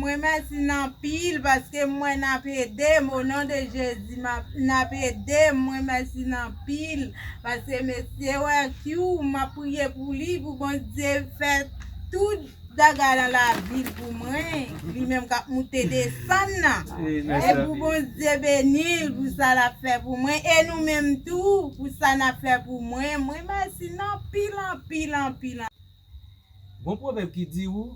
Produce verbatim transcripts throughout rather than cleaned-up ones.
Mwen mèsi n anpil paske m wè n ap ede m. O non de Jezi, m ap, n ap ede m. Mwen mèsi n anpil paske mesye wè Q, m ap priye pou li, pou Bondye fè tout daga nan lavi l pou mwen. Li menm k ap moute desann nan. E pou Bondye beni l pou sa l ap fè pou mwen. E nou menm tou, pou sa n ap fè pou mwen. Mwen mèsi n anpil, anpil, anpil. Gon pwovèb ki di ou,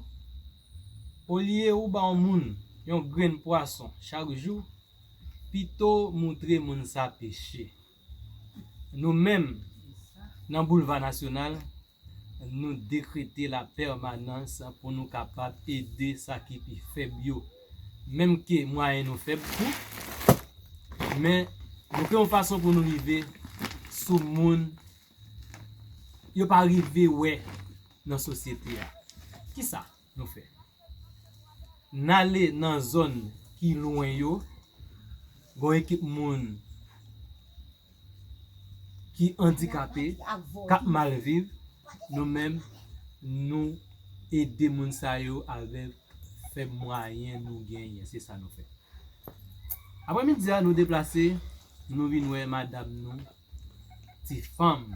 olye ou ba yon moun yon grenn pwason chak jou, pito moutre moun sa peche. Nou menm, nan Boulva Nasyonal, nou dekrete lapèmanans pou nou kapab ede sa ki pi fèb yo. Menm ke mwayen nou fèb tou, men nou fè yon fason pou nou rive sou moun yo pa rive wè nan sosyete a. Kisa nou fè? N ale nan zòn ki lwen yo, gon ekip moun ki andikape, k ap mal viv, nou menm, nou ede moun sa yo avèk fèb mwayen nou genyen. Se sa nou fè. Aprèmidi a, nou deplase, nou vin wè madanm nou, ti fanm.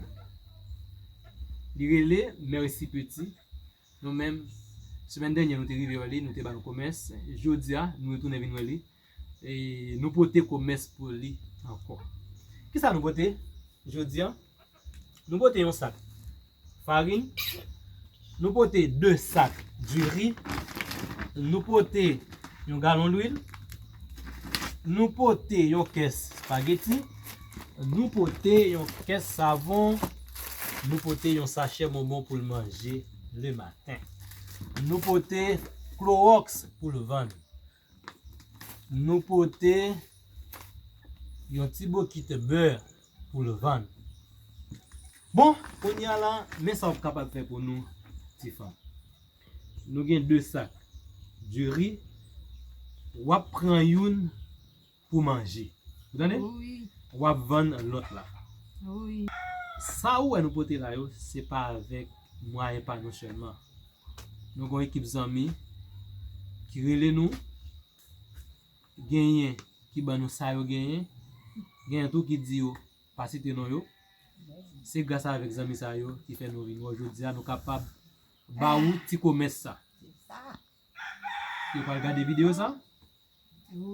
Li rele Mercy Petit. Nou menm, semèn dènyè, nou te rive wè li, nou te ba l yon komès. Jodi a, nou retounen vin wè li. E nou pote komès pou li ankò. Kisa nou pote jodi a? Nou pote yon sak farin, nou pote de sak diri, nou pote yon galon lwil, nou pote yon kès espageti, nou pote yon kès savon, nou pote yon sachè bonbon pou l manje lematen. Nou pote klowòks pou l vann. Nou pote yon ti bokit bè pou l vann. Bon, kounye a la, men sa w ap kapab fè pou nou, ti fanm. Nou gen de sak diri, w ap pran youn pou manje. Ou tande? Wi. W ap vann lòt la. Wi. Sa ou wè nou pote la yo, se pa avèk mwayen pa nou sèlman. Nou gen yon ekip zanmi ki rele nou, genyen ki ban nou sa yo genyen, genyen tou ki di yo pa site non yo. Se gras avèk zanmi sa yo ki fè nou vin wè w jodi a, nou kapab ba ou ti komès sa. Yo pral gade videyo sa?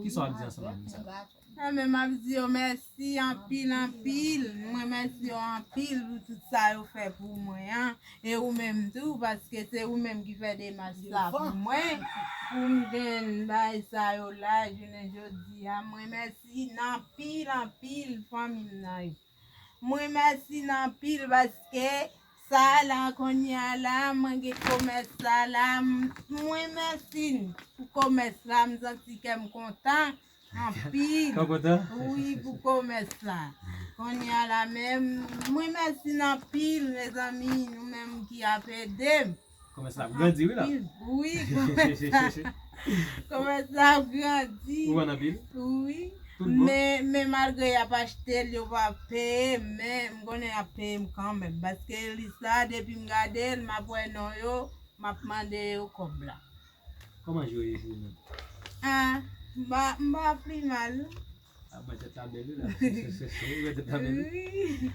Kisa w ap di ansanm ak nou sa? Mwen menm, m ap di yo mèsi anpil, anpil. Mwen mèsi yo anpil pou tout sa yo fè pou mwen an. E ou menm tou, paske se ou menm ki fè demach sa pou mwen, pou m jwenn bagay sa yo la, jounen jodi a. Mwen mèsi n anpil, anpil, fanmi m nan yo. Mwen mèsi n anpil paske sa la kounye a la, mwen gen komès sa la. Mwen mèsi n pou komès la, m santi kè m kontan anpil. Kè w kontan? Wi, pou komès la. Kounye a la menm, mwen mèsi n anpil, mezanmi, nou menm ki ap ede m. Komès la ap grandi, wi, la. Wi, komès la. Komès la ap grandi. Ou vann anpil? Wi. Tout bon? Men, men malgre y ap achte l, yo pa peye m, men m konnen y ap peye m kanmenm. Paske lis la, depi m gade l, m ap wè non yo, m ap mande yo kòb la. Kòman je w ye pou ou menm? Ah, m pa, m pa pi mal. Ah, mwen tèt la bèl, wi, la. Mwen tèt la bèl, wi. Wi.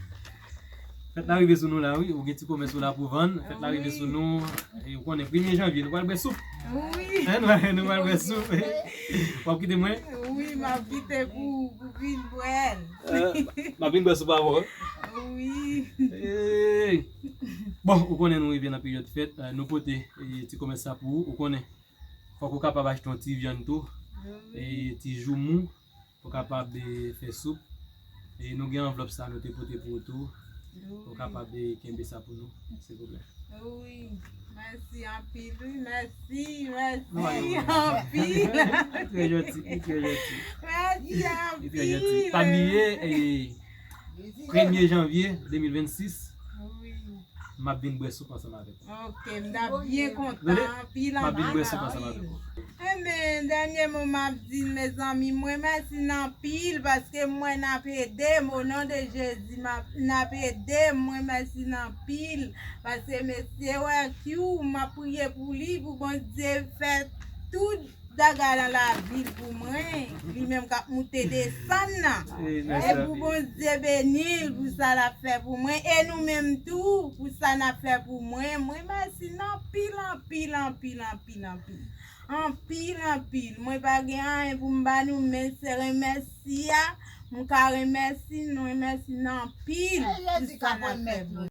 Fèt la rive sou nou la, wi. Ou gen ti komès ou la pou vann. Fèt la rive sou nou. E, ou konnen, premye janvye, nou pral bwè soup. Wi. Hein, nou, nou pral bwè soup. W ap kite mwen? Wi, m ap kite pou, pou vin bwè l. Euh, m ap vin bwè soup avè w. Wi. Hey. Bon, ou konnen nou rive nan peryòd fèt. Euh, nou pote, e, ti komès sa pou ou. Ou konnen, fòk ou kapab achte yon ti vyann tou. Wi. E, ti joumou. Pou kapab, e, fè soup. E nou gen anvlòp sa nou te pote pou ou tou. Wi. Ou kapab, e, kenbe sa pou nou, silvouplè. Wi. Mèsi anpil, wi. Mèsi, mèsi anpil. Li trè janti, li trè janti. Mèsi anpil. Li trè janti. Pa bliye, e, premye janvye de mil vennsis. Wi. M ap vin bwè soup ansanm avèk ou. Ok, m t ap byen kontan, anpil, anpil. M ap vin bwè soup ansanm avèk ou. Enben, dènye mo m ap di n, mezanmi, mwen mèsi n anpil, paske m wè n ap ede m, o non de Jezi, m ap, n ap ede m, mwen mèsi n anpil, paske mesye wè Q, m ap priye pou li, pou Bondye fè tout bagay nan lavi l pou mwen, li menm k ap moute desann nan. E pou Bondye beni l pou sa l ap fè pou mwen, e nou menm tou pou sa n ap fè pou mwen. Mwen remèsye n anpil, anpil, anpil, anpil, anpil. Anpil, anpil. Mwen pa gen anyen pou m ba nou, men se remèsye a m ka remèsye n, remèsye n anpil pou sa n ap fè pou mwen.